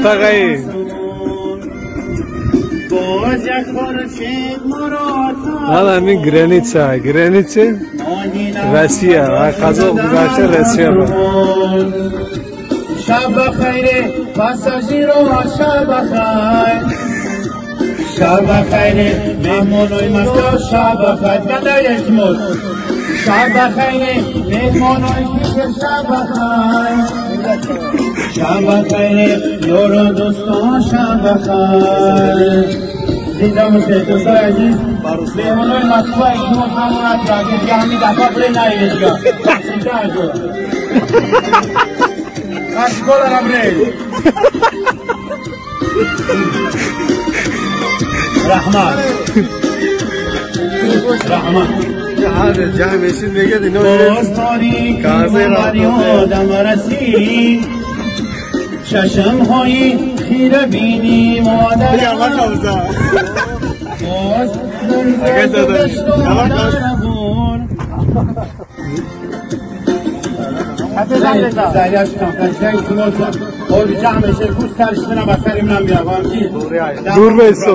Тағаи. Ҳала ҳамин граница, граница Россия, Қазоқ гузашта Россия. Шаб бахайр, пассажиро, шаб бахайр. Шаб бахайр, меҳмонои Москва, шаб бахайр. Ганда илтимос. Шаб бахайр, меҳмонои Питер, шаб бахайр. Шаб бахайр, ёру дӯстон, шаб бахайр. Зинда бошед, дӯстои азиз. Меҳмонои Москва, илтимос, ҳамонат ки ҳамин дафъа бире наед дига. Зинда Школа набрей. Раҳмат. Раҳмат. Ҷамъ мегӯяд ино Боз торикӣ ёдам расид. Чашмҳои хира бини модарам. Боз дарабон. Дур бесо.